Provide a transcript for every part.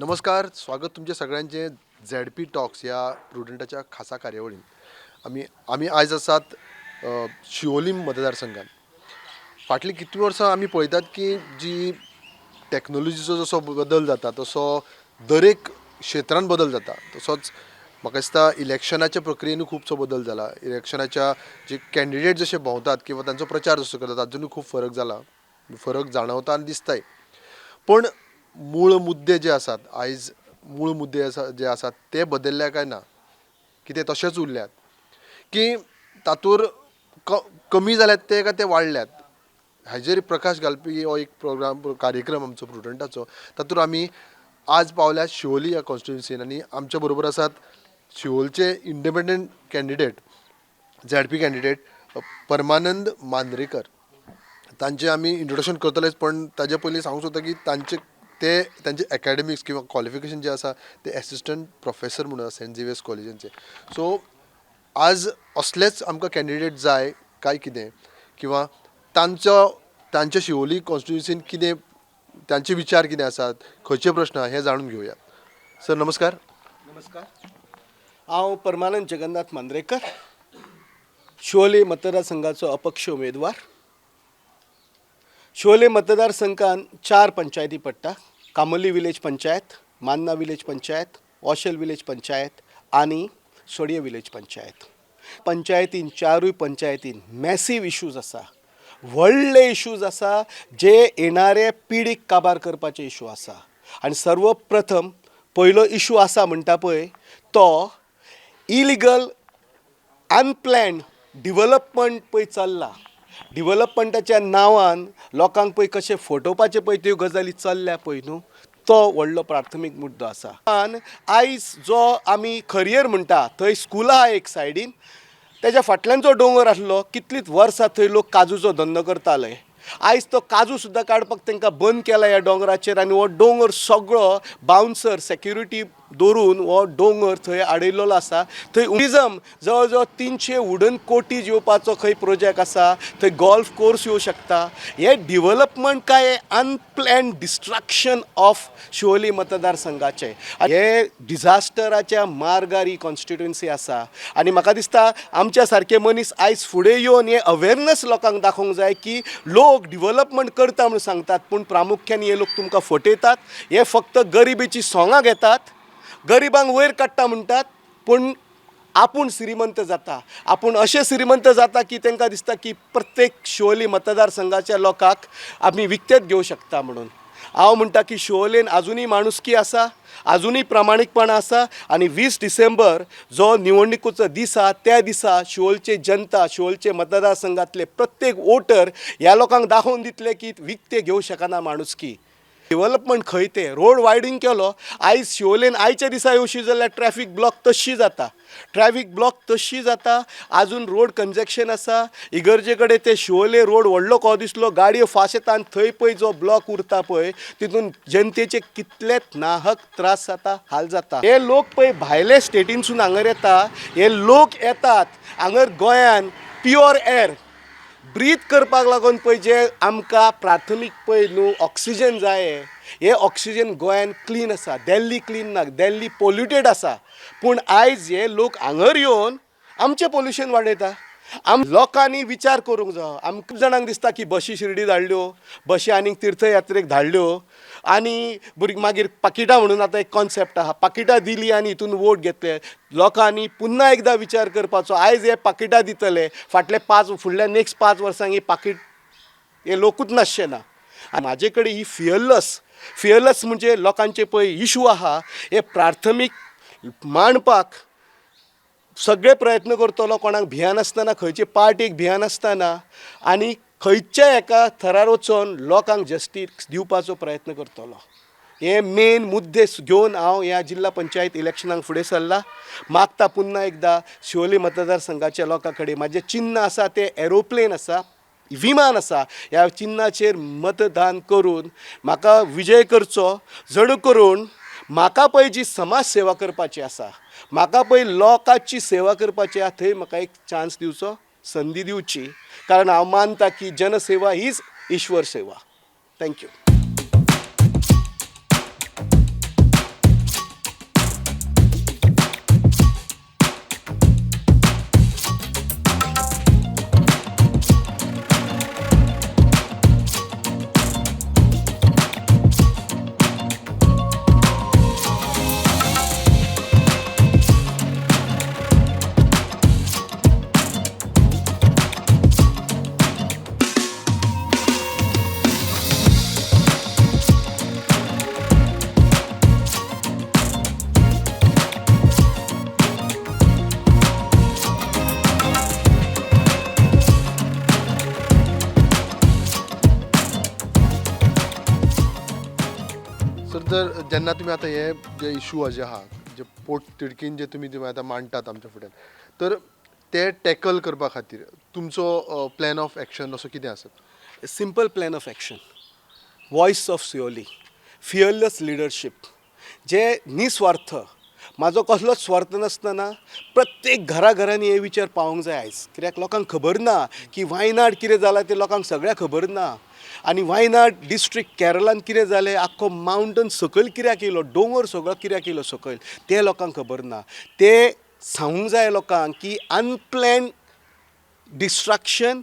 नमस्कार, स्वागत तुमचे सगळ्यांचे झेडपी टॉक्स ह्या प्रुडंटाच्या खासा कार्यावळीन. आमी आमी आयज आसात शिवोलीम मतदारसंघात. फाटलीं कितलीं वर्सां आमी पळयतात की जी टॅक्नोलॉजीचो जसो बदल जाता तसो दरेक क्षेत्रान बदल जाता, तसोच म्हाका दिसता इलेक्शनाच्या प्रक्रियेनूय खुबसो बदल जाला. इलेक्शनाच्या जे कॅन्डिडेट जशे भोंवतात किंवा तांचो प्रचार जसो करतात तातूंतय खूब फरक जाला, फरक जाणवता आनी दिसताय. पूण मूळ मुद्दे जे आसात, आयज मूळ मुद्दे आसा जे आसात ते बदलल्या काय ना, कितें तशेंच उरल्यात की तातूंत कमी जाल्यात ते काय ते वाडल्यात, हाजेर प्रकाश घालपी हो एक प्रोग्राम कार्यक्रम आमचो प्रुडंटाचो. तातूंत आमी आज पावल्या शिवोली ह्या कॉन्स्टिट्युन्सीन आनी आमच्या बरोबर आसात शिवोलचे independent candidate, ZP candidate Parmanand Mandrekar. तांचें आमी इंट्रोडक्शन करतलेच, पण ताजे पयलीं सांगूंक सोदता की तांचे ते तांचे एकाडेमिक्स किंवा क्वॉलिफिकेशन जें आसा ते एसिस्टंट प्रोफेसर म्हणून आसा सेंट झेवियर्स कॉलेजींचे. सो आज असलेच आमकां कॅन्डिडेट जाय काय कितें, किंवा तांचो तांच्या शिवोली कॉन्स्टिट्युन्सीन कितें तांचे विचार कितें आसात, खंयचे प्रश्न आहा, हें जाणून घेवया. सर नमस्कार. नमस्कार, हांव परमानंद जगन्नाथ मांद्रेकर, शिवोले मतदारसंघाचो अपक्ष उमेदवार. शिवोले मतदारसंघान चार पंचायती पडटा: कामोली विलेज पंचायत, मान्ना विलेज पंचायत, ओशेल विलेज पंचायत आनी सोडये विलेज पंचायत. पंचायतीन, चारूय पंचायतीन मॅसीव इशूज आसा, व्हडले इशूज आसा जे येणारे पिढीक काबार करपाचे इशू आसा. आनी सर्व प्रथम पयलो इशू आसा म्हणटा पळय तो इलिगल अनप्लॅन्ड डिवलपमेंट पळय चल्ला. डिवलपमेंटाच्या नांवान लोकांक पळय कशें फटोवपाचें पळय त्यो गजाली चल्ल्या पळय न्हू, तो व्हडलो प्राथमीक मुद्दो आसा. आनी आयज जो आमी खरियर म्हणटा थंय स्कुलां आहा एक सायडीन, तेज्या फाटल्यान जो दोंगर आसलो कितलींच वर्सां थंय लोक काजूचो धंदो करताले. आयज तो काजू सुद्दां काडपाक तांकां बंद केला ह्या दोंगराचेर आनी हो दोंगर सगळो बाउन्सर सेक्युरिटी दवरून हो दोंगर थंय आडयल्लो आसा. थंय टुरिजम जवळ जवळ 300 वुडन कोटीज येवपाचो खंय प्रोजेक्ट आसा, थंय गोल्फ कोर्स येवं शकता. हे डिवलपमेंट काय अनप्लॅन डिस्ट्रक्शन ऑफ शिवोली मतदारसंघाचें, हे डिझास्टराच्या मार्गार ही कॉन्स्टिट्युन्सी आसा. आनी म्हाका दिसता आमच्या सारके मनीस आयज फुडें येवन हे अवेरनस लोकांक दाखोवंक जाय की लोक डिवलपमेंट करता म्हणून सांगतात, पूण प्रामुख्यान हे लोक तुमकां फटयतात. हे फक्त गरिबीची सोंगां घेतात, गरिबांक वयर काडटा म्हणटात, पूण आपूण श्रीमंत जाता. आपूण अशें श्रीमंत जाता की तांकां दिसता की प्रत्येक शिवोली मतदारसंघाच्या लोकांक आमी विकतेच घेवं शकता म्हणून. हांव म्हणटा की शिवोलेन आजुनूय माणुसकी आसा, आजुनूय प्रामाणीकपणां आसा आनी 20 डिसेंबर जो निवडणुकेचो दीस आहा त्या दिसा शिवोलचे जनता, शिवोलचे मतदारसंघातले प्रत्येक वोटर ह्या लोकांक दाखोवन दितले की विकते घेवं शकना माणुसकी. डेवलपमेंट खंय तें रोड वायडींग केलो आयज शिवोलेन आयच्या दिसा येवशी जाल्यार ट्रॅफीक ब्लॉक तशी जाता, ट्रॅफीक ब्लॉक तशी जाता, आजून रोड कंजेक्शन आसा. इगर्जे कडेन ते शिवोले रोड व्हडलो को दिसलो, गाडयो फास्ट येता आनी थंय पळय जो ब्लॉक उरता पळय तितून जनतेचे कितलेच नाहक त्रास जाता, हाल जाता. हे लोक पळय भायले स्टेटीनसून हांगर येता, हे लोक येतात हांगर गोंयान प्युअर एअर ब्रीथ करपाक लागून पळय जे आमकां प्राथमीक पळय न्हू ऑक्सिजन जाय, हे ऑक्सिजन गोंयान क्लीन आसा, दिल्ली क्लीन ना, दिल्ली पोल्युटेड आसा. पूण आयज हे लोक हांगर येवन आमचें पोल्युशन वाडयता. आम लोकांनी विचार करूंक जायो. आमकां खूब जाणांक दिसता की बशी शिर्डी धाडल्यो, बशी आनीक तिर्थयात्रेक धाडल्यो आनी भुरगीं मागीर पाकिटां म्हणून आतां एक कॉन्सेप्ट आहा, पाकिटां दिलीं आनी हितून वोट घेतले. लोकांनी पुन्हा एकदां विचार करपाचो. आयज हे पाकिटां दितले, फाटले पांच फुडल्या नेक्स्ट 5 वर्सांक ही पाकीट हे लोकूच नासचे ना. आनी म्हाजे कडेन ही फियरलस, फियरलस म्हणजे लोकांचे पळय इशू आहा हे प्राथमीक मांडपाक सगळे प्रयत्न करतलो, कोणाक भियानासतना, खंयचे पार्टीक भियानासतना आनी खंयच्या एका थरार वचोन लोकांक जस्टीस दिवपाचो प्रयत्न करतलो. हे मेन मुद्दे घेवन हांव ह्या जिल्हा पंचायत इलेक्शनाक फुडें सरला. मागता पुन्हा एकदां शिवोली मतदारसंघाच्या लोकां कडेन, म्हाजें चिन्न आसा तें एरोप्लेन आसा, विमान आसा, ह्या चिन्नाचेर मतदान करून म्हाका विजय करचो, जणू करून म्हाका पळय जी समाज सेवा करपाची आसा, म्हाका पळय लोकांची सेवा करपाची आसा, थंय म्हाका एक चान्स दिवचो, संदी दिवची, कारण हांव मानता की जनसेवा हीच ईश्वर सेवा. Thank you. जर जेन्ना तुमी आतां हे जे इशू जे आहा, जे पोट तिडकीन जे तुमी तुमी आतां मांडटात आमच्या फुड्यान, तर ते टॅकल करपा खातीर तुमचो प्लॅन ऑफ एक्शन असो कितें आसत? Simple plan of action, voice of Siolim, fearless leadership, जे निस्वार्थ, म्हाजो कसलोच स्वार्थ नासतना प्रत्येक घराघरांनी हे विचार पावोंक जाय आयज. कित्याक लोकांक खबर ना की वायनाड कितें जालां तें लोकांक सगळ्याक खबर ना. आनी वायनाड डिस्ट्रिक्ट केरलान कितें जालें, आख्खो मावंटन सकयल कित्याक येयलो, दोंगर सगळो कित्याक येयलो सकयल, तें लोकांक खबर ना. तें सांगूंक जाय लोकांक की अनप्लॅन डिस्ट्रक्शन,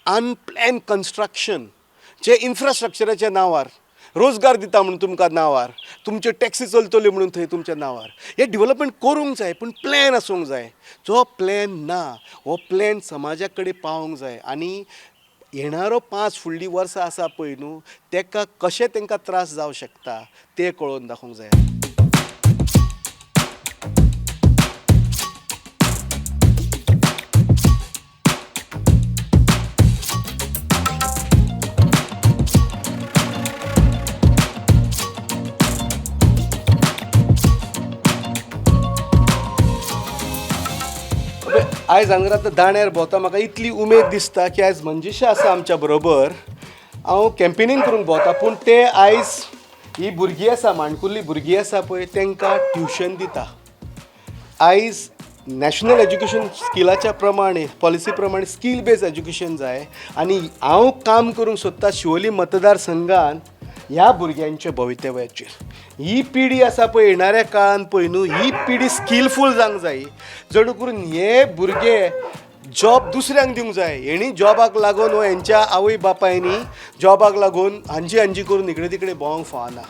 अनप्लॅन कन्स्ट्रक्शन, जे इन्फ्रास्ट्रक्चराच्या नांवार रोजगार दिता म्हणून तुमकां नांवार, तुमच्यो टॅक्सी चलतल्यो म्हणून थंय तुमच्या नांवार हे डिवलपमेंट करूंक जाय, पूण प्लॅन आसूंक जाय. जो प्लॅन ना हो प्लॅन समाजा कडेन पावोंक जाय. आनी येणारो 5 फुडलीं वर्सां आसा पळय न्हू, तेका कशें तांकां त्रास जावं शकता तें कळोवन दाखोवंक जाय. आयज हांगा आतां दाण्यार भोंवता, म्हाका इतली उमेद दिसता की आयज मंजिशा आसा आमच्या बरोबर. हांव कॅम्पेनींग करूंक भोंवता, पूण ते आयज ही भुरगीं आसा, माणकुल्ली भुरगीं आसा पळय, तांकां ट्युशन दिता. आयज नॅशनल एज्युकेशन स्किलाच्या प्रमाणे, पॉलिसी प्रमाणे स्कील बेज एज्युकेशन जाय. आनी हांव काम करूंक सोदता शिवोली मतदारसंघान ह्या भुरग्यांच्या भवितव्याचेर. ही पिढी आसा पळय येणाऱ्या काळान पळय न्हू, ही पिढी स्किलफूल जावंक जाय, जण करून हे भुरगे जॉब दुसऱ्यांक दिवंक जाय. हेणी जॉबाक लागून वा हेंच्या आवय बापायनी जॉबाक लागून हांजी हांजी करून इकडे तिकडे भोंवंक फावना.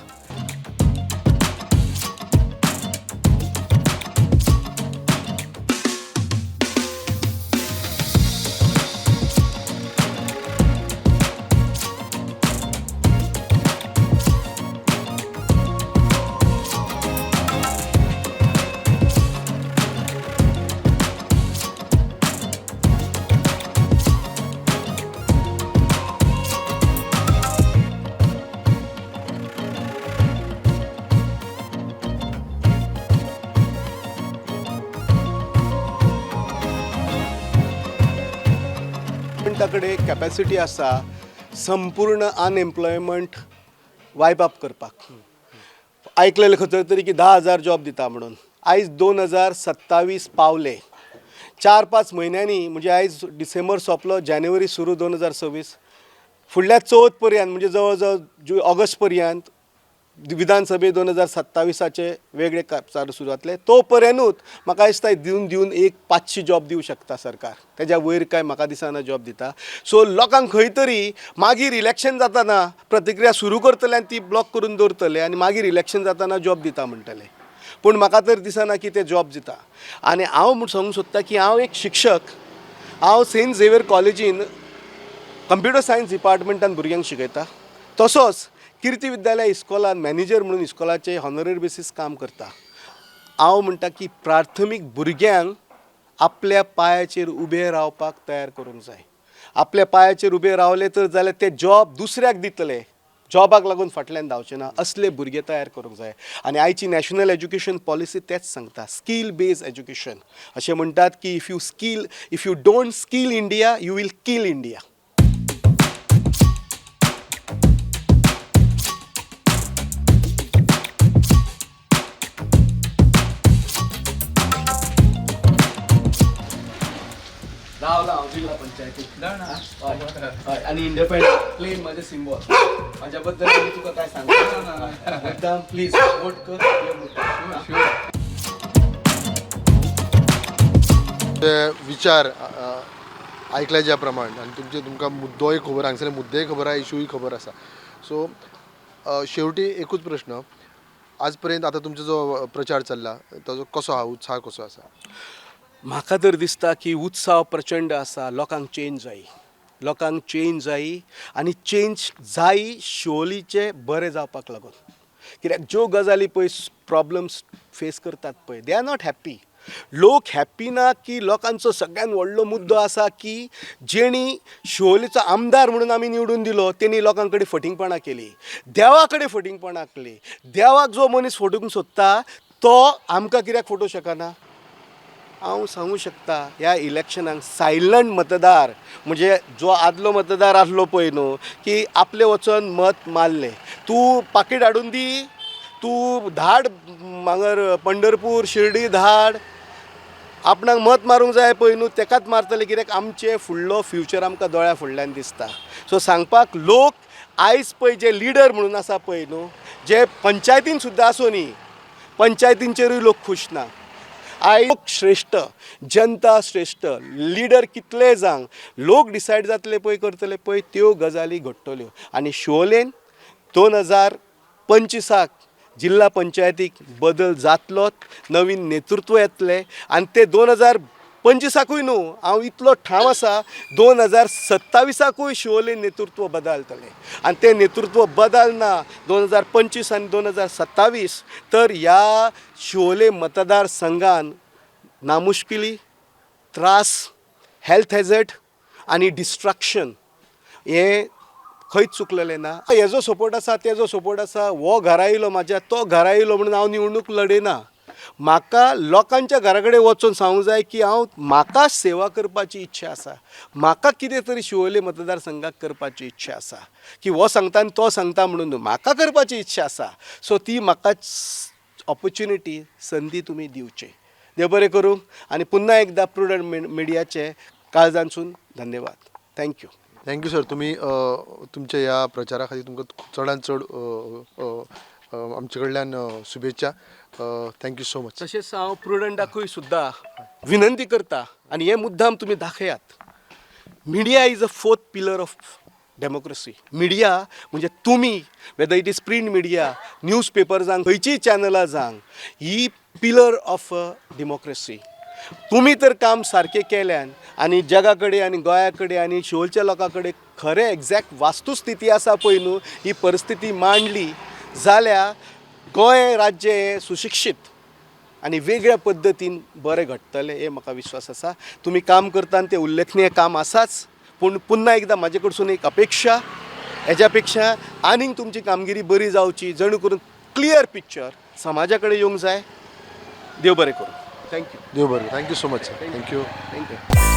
गव्हर्मेंटा कडेन कॅपेसिटी आसा संपूर्ण अनएम्प्लॉयमेंट वायप अप करपाक. आयकलेलें खंय तरी की 10,000 जॉब दिता म्हणून, आयज 2027 पावले. 4-5 म्हयन्यांनी, म्हणजे आयज डिसेंबर सोंपलो, जानेवारी सुरू 2026, फुडल्या चवथ पर्यंत म्हणजे जवळ जवळ ऑगस्ट पर्यंत विधानसभे 2027 वेगळे चालू सुरू जातले. तो पर्यंतूच म्हाका दिसता दिवन दिवन एक 500 जॉब दिवं शकता सरकार, तेज्या वयर काय म्हाका दिसना जॉब दिता. सो लोकांक खंय तरी मागीर इलेक्शन जाताना प्रतिक्रिया सुरू करतले आनी ती ब्लॉक करून दवरतले आनी मागीर इलेक्शन जाताना जॉब दिता म्हणटले, पूण म्हाका तर दिसना की ते जॉब दिता. आनी हांव म्हूण सांगूंक सोदता की हांव एक शिक्षक, हांव सेंट झेवियर कॉलेजीन कंप्युटर सायन्स डिपार्टमेंटान भुरग्यांक शिकयता, तसोच किर्ती विद्यालय इस्कॉलान मॅनेजर म्हणून इस्कॉलाचे हॉनररी बेसीस काम करता. हांव म्हणटा की प्राथमीक भुरग्यांक आपल्या पांयाचेर उबे रावपाक तयार करूंक जाय. आपल्या पांयाचेर उबे रावले तर जाल्यार ते जॉब दुसऱ्याक दितले, जॉबाक लागून फाटल्यान धांवचे ना, असले भुरगे तयार करूंक जाय. आनी आयची नॅशनल एज्युकेशन पॉलिसी तेच सांगता, स्कील बेज एज्युकेशन. अशें म्हणटात की if you don't skill India, you will kill India. रावला हांव जिल्हा पंचायतीत. हय, आनी इंडिपेंडंट प्लेन म्हाजें सिम्बॉल. म्हाज्या बद्दल आनी तुका काय सांगता, मुद्दाम प्लीज वोट कर यो मुद्दाम. ते विचार आयकले ज्या प्रमाण आनी तुमचे तुमकां मुद्दोय खबर, हांगसरले मुद्देय खबर आसा, इशूय खबर आसा. सो शेवटी एकूच प्रश्न, आज पर्यंत आतां तुमचो जो प्रचार चल्ला ताजो कसो आहा, उत्साह कसो आसा? म्हाका तर दिसता की उत्साह प्रचंड आसा. लोकांक चेंज जाय, लोकांक चेंज जाय आनी चेंज जाय शिवोलीचें बरें जावपाक लागून. कित्याक ज्यो गजाली पळय प्रॉब्लम्स फेस करतात पळय, they are not happy. लोक हॅप्पी ना की लोकांचो सगळ्यान व्हडलो मुद्दो आसा की जेणी शिवोलेचो आमदार म्हणून आमी निवडून दिलो तेणी लोकां कडेन फटींगपणां केली, देवा कडेन फटींगपणां केली. देवाक जो मनीस फटोवंक सोदता तो आमकां कित्याक फटोवंक शकना? हांव सांगूं शकता ह्या इलेक्शनाक सायलंट मतदार म्हणजे जो आदलो मतदार आसलो पळय न्हू की आपलें वचोन मत मारलें, तूं पाकीट हाडून दी, तूं धाड मांगर पंढरपूर शिर्डी धाड, आपणाक मत मारूंक जाय पळय न्हू तेकाच मारतले, कित्याक आमचें फुडलो फ्युचर आमकां दोळ्या फुडल्यान दिसता. सो सांगपाक लोक आयज पळय जे लिडर म्हणून आसा पळय न्हू, जे पंचायतीन सुद्दां आसूं न्ही, पंचायतींचेरूय लोक खूश ना. आयज लोक श्रेश्ठ, जनता श्रेश्ठ, लिडर कितले जावं लोक डिसायड जातले पळय करतले पळय त्यो गजाली घडटल्यो. आनी शिवोलेन 2025 जिल्ला पंचायतीक बदल जातलोच, नवीन नेतृत्व येतलें आनी ते 2025कूय न्हू, हांव इतलो ठाम आसा 2027कूय शिवोले नेतृत्व बदलतलें. आनी तें नेतृत्व बदलना 2025 आनी 2027 तर ह्या शिवोले मतदारसंघान नामुश्किली, त्रास, हेल्थ हॅझर्ड आनी डिस्ट्रक्शन हें खंयच चुकलेलें ना. हेजो सपोर्ट आसा, तेजो सपोर्ट आसा, हो घरा येयलो म्हाज्या, तो घरा येयलो म्हणून हांव निवडणूक लडयना. म्हाका लोकांच्या घरा कडेन वचून सांगूंक जाय की हांव म्हाका सेवा करपाची इच्छा आसा, म्हाका कितें तरी शिवोले मतदारसंघाक करपाची इच्छा आसा, की हो सांगता आनी तो सांगता म्हणून न्हू, म्हाका करपाची इच्छा आसा. सो ती म्हाका ऑपॉर्च्युनिटी, संदी तुमी दिवची. देव बरें करूं आनी पुन्हा एकदां प्रुडंट मिडियाचे काळजांतसून धन्यवाद. Thank you. Thank you sir. तुमी तुमच्या ह्या प्रचारा खातीर तुमकां चडान चड आमचे कडल्यान शुभेच्छा. Thank you so much. तशेंच हांव प्रुडंटाकूय सुद्दां विनंती करता आनी हे मुद्दाम तुमी दाखयात, media is a fourth pillar of democracy. Media म्हणजे तुमी whether it is print media, news paper जावं, खंयचीय चॅनलां जावं, ही पिलर ऑफ डेमोक्रेसी. तुमी तर काम सारकें केल्यान आनी जगा कडेन आनी गोंया कडेन आनी शिवोलच्या लोकां कडेन खरें एग्जॅक्ट वास्तुस्थिती आसा पळय न्हू, ही परिस्थिती मांडली जाल्यार गोंय राज्य हें सुशिक्षीत आनी वेगळ्या पद्दतीन बरें घडटलें हें म्हाका विश्वास आसा. तुमी काम करता आनी तें उल्लेखनीय काम आसाच, पूण पुन्हा एकदां म्हाजे कडसून एक अपेक्षा, हेज्या पेक्षा आनीक तुमची कामगिरी बरी जावची, जणू करून क्लियर पिक्चर समाजा कडेन येवंक जाय. देव बरें करूं. Thank you. देव बरें. Thank you so much sir. Thank you. Thank you.